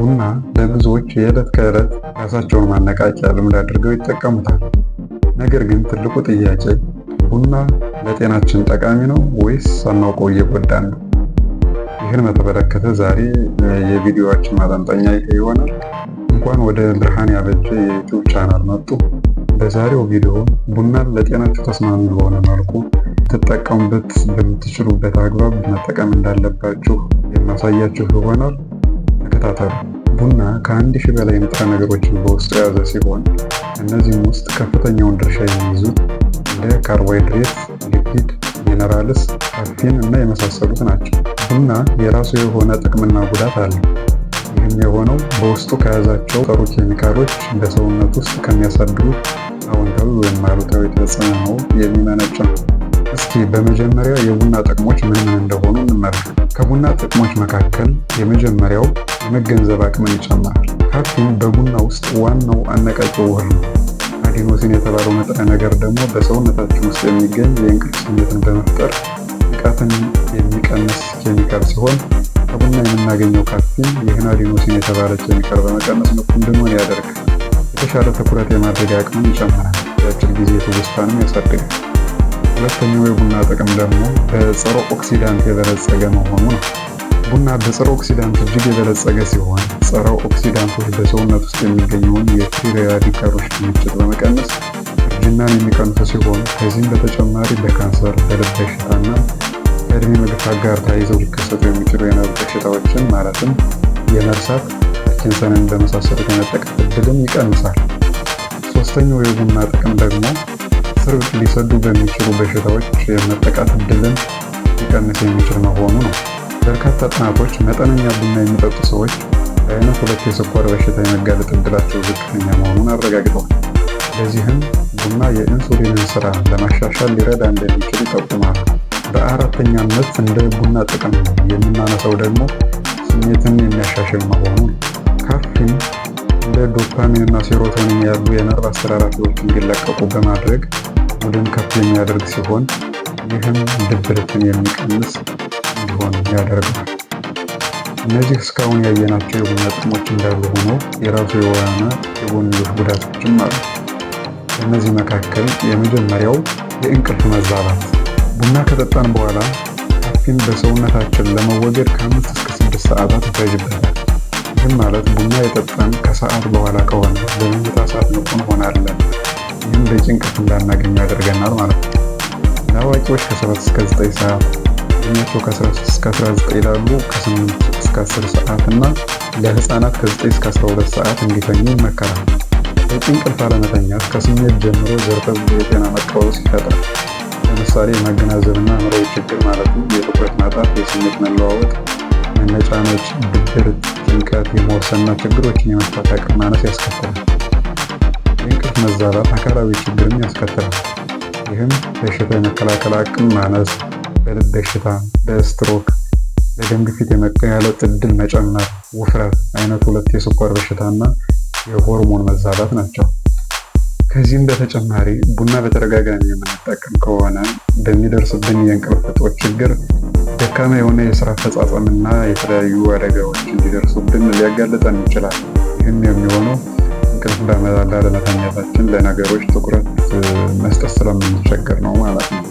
ቡና ለብዙዎች የዕለት ከዕለት ራሳቸውን ማነቃቂያ ልምድ አድርገው ይጠቀሙታል። ነገር ግን ትልቁ ጥያቄ ቡና ለጤናችን ጠቃሚ ነው ወይስ ሳናውቀው እየጎዳን ነው? ይህን በተመለከተ ዛሬ የቪዲዮአችን ማጠንጠኛ ይሆናል። እንኳን ወደ ብርሃን ያበጀ የ YouTube channel መጡ። በዛሬው ቪዲዮ ቡናን ለጤናችሁ ተስማሚ በሆነ መልኩ ትጠቀሙበት በምትችሉበት አግባብ መጠቀም እንዳለባችሁ የማሳያችሁ ይሆናል። ተከታተሉ። ቡና ከ1000 በላይ ንጥረ ነገሮችን በውስጡ የያዘ ሲሆን እነዚህም ውስጥ ከፍተኛውን ድርሻ የሚይዙት እንደ ካርቦሃይድሬት፣ lipid፣ minerals፣ ካፊን እና የመሳሰሉት ናቸው። ቡና የራሱ የሆነ ጥቅምና ጉዳት አለው። ይህም የሆነው በውስጡ ከያዛቸው ጥሩ ኬሚካሎች በሰውነት ውስጥ ከሚያሳድሩት አዎንታዊ ወይም አሉታዊ ተጽዕኖ የሚመነጭ ነው። እስኪ በመጀመሪያ የቡና ጥቅሞች ምን ምን እንደሆኑ እንመልከት። ከቡና ጥቅሞች መካከል የመጀመሪያው የመገንዘብ አቅምን ይጨምራል። ካፊን በቡና ውስጥ ዋናው አነቃቂ ውህድ ነው። Adenosine የተባለው ንጥረ ነገር ደግሞ በሰውነታችን ውስጥ የሚገኝ የእንቅልፍ ስሜትን በመፍጠር ንቃትን የሚቀንስ ኬሚካል ሲሆን ከቡና የምናገኘው ካፊን ይህን adenosine የተባለ ኬሚካል በመቀነስ ንቁ እንድንሆን ያደርጋል። የተሻለ ትኩረት የማድረግ አቅምን ይጨምራል። የአጭር ጊዜ ትውስታንም ያሳድጋል። ሁለተኛው የቡና ጥቅም ደግሞ በጸረ oxidant የበለጸገ መሆኑ ነው። ቡና በጸረ oxidant እጅግ የበለጸገ ሲሆን ጸረ oxidant ኦች በሰውነት ውስጥ የሚገኘውን የ free radical ኦች ክምችት በመቀነስ እርጅናን የሚቀንሱ ሲሆን ከዚህም በተጨማሪ በካንሰር፣ በልብ በሽታና ከእድሜ መግፋት ጋር ተያይዘው ሊከሰቱ የሚችሉ የነርቭ በሽታዎችን ማለትም የመርሳት፣ ፓርኪንሰንን በመሳሰሉት የመጠቃት እድልን ይቀንሳል። ሶስተኛው የቡና ጥቅም ደግሞ ስር ሊሰዱ በሚችሉ በሽታዎች የመጠቃት እድልን ሊቀንስ የሚችል መሆኑ ነው። በርካታ ጥናቶች መጠነኛ ቡና የሚጠጡ ሰዎች ለአይነት ሁለት የስኳር በሽታ የመጋለጥ እድላቸው ዝቅተኛ መሆኑን አረጋግጠዋል። ለዚህም ቡና የኢንሱሊንን ስራ ለማሻሻል ሊረዳ እንደሚችል ይጠቁማሉ። በአራተኛነት እንደ ቡና ጥቅም የምናነሳው ደግሞ ስሜትን የሚያሻሽል መሆኑ ነው። ካፊን እንደ ዶፓሚን እና serotonin ያሉ የነርቭ አስተላላፊዎች እንዲለቀቁ በማድረግ mood ን ከፍ የሚያደርግ ሲሆን ይህም ድብርትን የሚቀንስ እንዲሆን ያደርገዋል። እነዚህ እስካሁን ያየናቸው የቡና ጥቅሞች እንዳሉ ሆኖ የራሱ የሆነ የጎንዮሽ ጉዳቶችም አሉ። ከእነዚህ መካከል የመጀመሪያው የእንቅልፍ መዛባት። ቡና ከጠጣን በኋላ ካፊን በሰውነታችን ለመወገድ ከ5 እስከ 6 ሰዓታት ይፈጅበታል። ይህም ማለት ቡና የጠጣን ከሰዓት በኋላ ከሆነ በመኝታ ሰዓት ንቁ እንሆናለን። ይህም በቂ እንቅልፍ እንዳናገኝ ያደርገናል ማለት ነው። ለአዋቂዎች ከ7 እስከ 9 ሰዓት፣ እድሜያቸው ከ13 እስከ 19 ላሉ ከ8 እስከ 10 ሰዓት እና ለህፃናት ከ9 እስከ 12 ሰዓት እንዲተኙ ይመከራል። በቂ እንቅልፍ አለመተኛት ከስሜት ጀምሮ ዘርፈ ብዙ የጤና መቃወስ ይፈጥራል። ለምሳሌ የማገናዘብና አእምሮዊ ችግር ማለትም የትኩረት ማጣት፣ የስሜት መለዋወጥ፣ መነጫነጭ፣ ድብርት፣ ጭንቀት፣ የመወሰንና ችግሮችን የመፍታት አቅም ማነስ ያስከትላል። የእንቅልፍ መዛባት አካላዊ ችግርም ያስከትላል። ይህም በሽታ የመከላከል አቅም ማነስ፣ በልብ በሽታ፣ በስትሮክ፣ ለደም ግፊት የመጋለጥ ዕድል መጨመር፣ ውፍረት፣ አይነት ሁለት የስኳር በሽታና የሆርሞን መዛባት ናቸው። ከዚህም በተጨማሪ ቡና በተደጋጋሚ የምንጠቀም ከሆነ በሚደርስብን የእንቅልፍ እጦት ችግር ደካማ የሆነ የስራ አፈጻጸምና የተለያዩ አደጋዎች እንዲደርሱብን ሊያጋልጠን ይችላል። ይህም የሚሆነው እንቅልፍ ባለመተኛታችን ለነገሮች ትኩረት መስጠት ስለምንቸገር ነው ማለት ነው።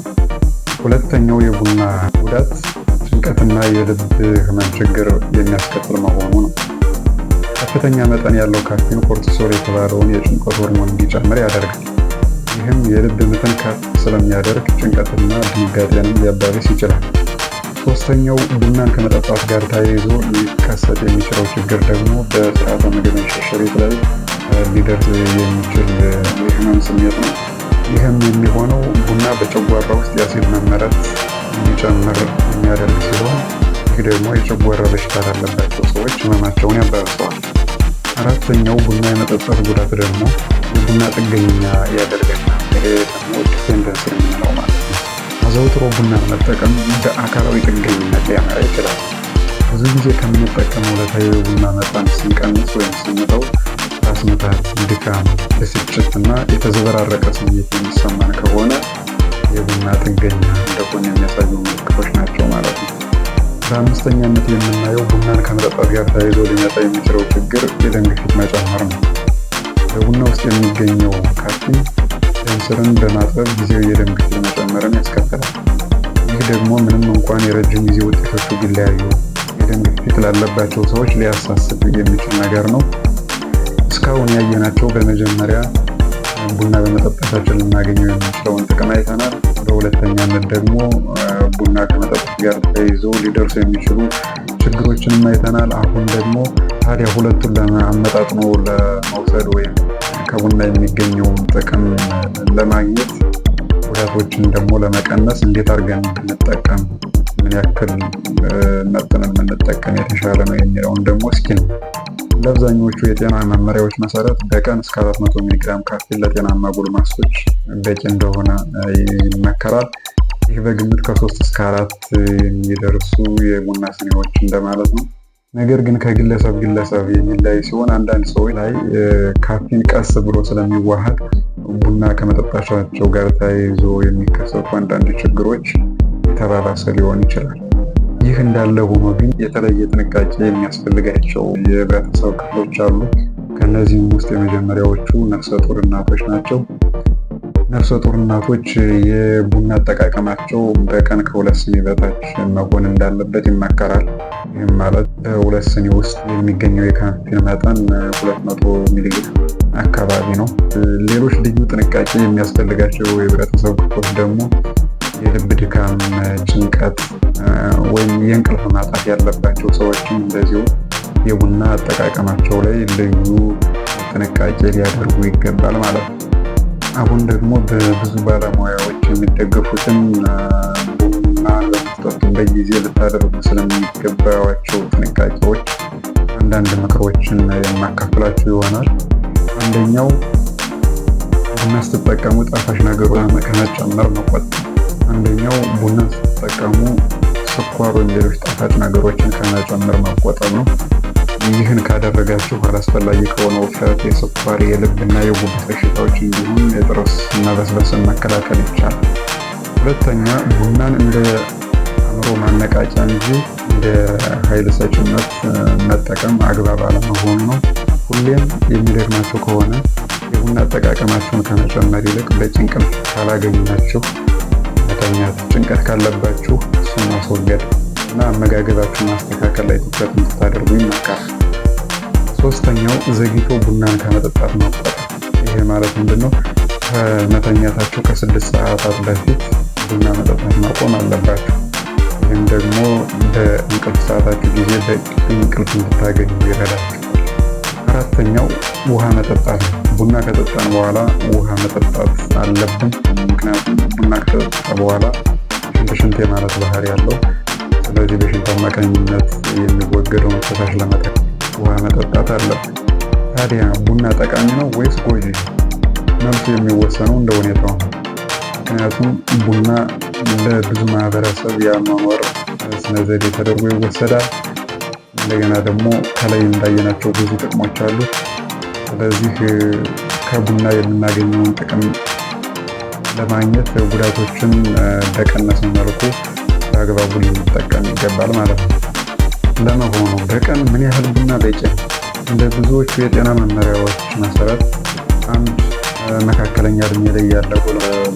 ሁለተኛው የቡና ጉዳት ጭንቀትና የልብ ህመም ችግር የሚያስከትል መሆኑ ነው። ከፍተኛ መጠን ያለው ካፊን cortisol የተባለውን የጭንቀት ሆርሞን እንዲጨምር ያደርጋል። ይህም የልብ ምትን ከፍ ስለሚያደርግ ጭንቀትና ድንጋጤንም ሊያባብስ ይችላል። ሶስተኛው ቡናን ከመጠጣት ጋር ተያይዞ ሊከሰት የሚችለው ችግር ደግሞ በስርዓተ ምግብ እንሽርሽሪት ላይ ሊደርስ የሚችል የህመም ስሜት ነው። ይህም የሚሆነው ቡና በጨጓራ ውስጥ የአሲድ መመረት እንዲጨምር የሚያደርግ ሲሆን ይህ ደግሞ የጨጓራ በሽታ ላለባቸው ሰዎች ህመማቸውን ያባብሰዋል። አራተኛው ቡና የመጠጣት ጉዳት ደግሞ የቡና ጥገኛ ያደርገናል። ይሄ ደግሞ dependency የምንለው ማለት ነው። አዘውትሮ ቡና መጠቀም ወደ አካላዊ ጥገኝነት ሊያመራ ይችላል። ብዙ ጊዜ ከምንጠቀመው ዕለታዊ የቡና መጠን ስንቀንስ ወይም ስንተው ራስ ምታት፣ ድካም፣ ብስጭት እና የተዘበራረቀ ስሜት የሚሰማን ከሆነ የቡና ጥገኛ እንደሆነ የሚያሳዩ ምልክቶች ናቸው ማለት ነው። በአምስተኛነት የምናየው ቡናን ከመጠጣት ጋር ተያይዞ ሊመጣ የሚችለው ችግር የደም ግፊት መጨመር ነው። በቡና ውስጥ የሚገኘው ካፊን ደም ስርን በማጥበብ ጊዜያዊ የደም ግፊት መጨመርን ያስከትላል። ይህ ደግሞ ምንም እንኳን የረጅም ጊዜ ውጤቶቹ ቢለያዩ የደም ግፊት ላለባቸው ሰዎች ሊያሳስብ የሚችል ነገር ነው። እስካሁን ያየናቸው በመጀመሪያ ቡና በመጠጣታችን ልናገኘው የምንችለውን ጥቅም አይተናል። በሁለተኛነት ደግሞ ቡና ከመጠጣት ጋር ተያይዞ ሊደርሱ የሚችሉ ችግሮችንም አይተናል። አሁን ደግሞ ታዲያ ሁለቱን አመጣጥኖ ለመውሰድ ወይም ከቡና የሚገኘውን ጥቅም ለማግኘት ጉዳቶችን ደግሞ ለመቀነስ እንዴት አድርገን ብንጠቀም፣ ምን ያክል መጥነን ብንጠቀም የተሻለ ነው የሚለውን ደግሞ እስኪ ነው። ለአብዛኞቹ የጤና መመሪያዎች መሰረት በቀን እስከ 400 ሚሊግራም ካፊን ለጤናማ ጎልማሶች በቂ እንደሆነ ይመከራል። ይህ በግምት ከ3 እስከ 4 የሚደርሱ የቡና ስኒዎች እንደማለት ነው። ነገር ግን ከግለሰብ ግለሰብ የሚለያይ ሲሆን አንዳንድ ሰዎች ላይ ካፊን ቀስ ብሎ ስለሚዋሃድ ቡና ከመጠጣታቸው ጋር ተያይዞ የሚከሰቱ አንዳንድ ችግሮች የተባባሰ ሊሆን ይችላል። ይህ እንዳለ ሆኖ ግን የተለየ ጥንቃቄ የሚያስፈልጋቸው የህብረተሰብ ክፍሎች አሉ። ከእነዚህም ውስጥ የመጀመሪያዎቹ ነፍሰ ጡር እናቶች ናቸው። ነፍሰ ጡር እናቶች የቡና አጠቃቀማቸው በቀን ከ2 ስኒ በታች መሆን እንዳለበት ይመከራል። ይህም ማለት በ2 ስኒ ውስጥ የሚገኘው የካፊን መጠን 200 ሚሊግራም አካባቢ ነው። ሌሎች ልዩ ጥንቃቄ የሚያስፈልጋቸው የህብረተሰብ ክፍሎች ደግሞ የልብ ድካም፣ ጭንቀት ወይም የእንቅልፍ ማጣት ያለባቸው ሰዎችም እንደዚሁ የቡና አጠቃቀማቸው ላይ ልዩ ጥንቃቄ ሊያደርጉ ይገባል ማለት ነው። አሁን ደግሞ በብዙ ባለሙያዎች የሚደገፉትን ቡና በምትጠጡበት ጊዜ ልታደርጉ ስለሚገባቸው ጥንቃቄዎች አንዳንድ ምክሮችን የማካፍላችሁ ይሆናል። አንደኛው ቡና ስትጠቀሙ ጣፋጭ ነገሮች ከመጨመር መቆጠብ። አንደኛው ቡና ስትጠቀሙ ስኳር ወይም ሌሎች ጣፋጭ ነገሮችን ከመጨመር መቆጠብ ነው። ይህን ካደረጋችሁ አላስፈላጊ ከሆነ ውፍረት፣ የስኳር፣ የልብ እና የጉበት በሽታዎች እንዲሁም የጥርስ መበስበስን መከላከል ይቻላል። ሁለተኛ፣ ቡናን እንደ አእምሮ ማነቃቂያ እንጂ እንደ ኃይል ሰጭነት መጠቀም አግባብ አለመሆኑ ነው። ሁሌም የሚደክማችሁ ከሆነ የቡና አጠቃቀማችሁን ከመጨመር ይልቅ በቂ እንቅልፍ ካላገኛችሁ መተኛት፣ ጭንቀት ካለባችሁ እሱን ማስወገድ እና አመጋገባችሁን ማስተካከል ላይ ትኩረት እንድታደርጉ ይመከራል። ሶስተኛው ዘግይቶ ቡናን ከመጠጣት መቆጠብ። ይሄ ማለት ምንድን ነው? ከመተኛታችሁ ከ6 ሰዓታት በፊት ቡና መጠጣት ማቆም አለባችሁ። ይህም ደግሞ በእንቅልፍ ሰዓታችሁ ጊዜ በቂ እንቅልፍ እንድታገኙ ይረዳችኋል። አራተኛው ውሃ መጠጣት ነው። ቡና ከጠጣን በኋላ ውሃ መጠጣት አለብን። ምክንያቱም ቡና ከተጠጣ በኋላ ሽንት ሽንት የማለት ባህሪ ያለው፣ ስለዚህ በሽንት አማካኝነት የሚወገደውን ፈሳሽ ለመተካት ውሃ መጠጣት አለብን። ታዲያ ቡና ጠቃሚ ነው ወይስ ጎጂ? መልሱ የሚወሰነው እንደ ሁኔታው ነው። ምክንያቱም ቡና ለብዙ ማህበረሰብ የአኗኗር ስነ ዘዴ ተደርጎ ይወሰዳል። እንደገና ደግሞ ከላይ እንዳየናቸው ብዙ ጥቅሞች አሉት። ስለዚህ ከቡና የምናገኘውን ጥቅም ለማግኘት ጉዳቶችን በቀነሰ መልኩ በአግባቡ ልንጠቀም ይገባል ማለት ነው። ለመሆኑ በቀን ምን ያህል ቡና በቂ ነው? እንደ ብዙዎቹ የጤና መመሪያዎች መሰረት አንድ መካከለኛ እድሜ ላይ ያለ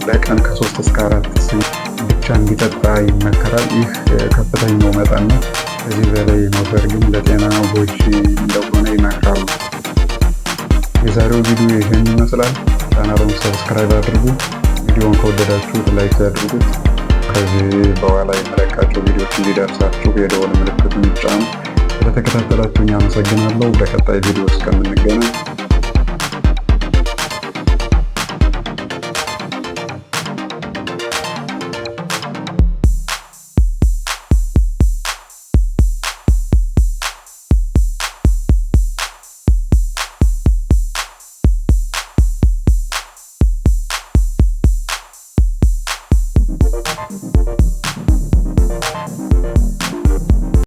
በቀን ከ3 እስከ 4 ስኒ ብቻ እንዲጠጣ ይመከራል። ይህ ከፍተኛው መጠን ነው። ከዚህ በላይ መውሰድ ግን ለጤና ጎጂ እንደሆነ ይመክራሉ። የዛሬው ቪዲዮ ይህን ይመስላል። ቻናሉን subscribe አድርጉ። ቪዲዮውን ከወደዳችሁት like ያድርጉት። ከዚህ በኋላ የምለቃቸው ቪዲዮዎች እንዲደርሳችሁ የደወል ምልክቱን ይጫኑ። ስለተከታተላችሁኝ አመሰግናለሁ። በቀጣይ ቪዲዮ እስከምንገናኝ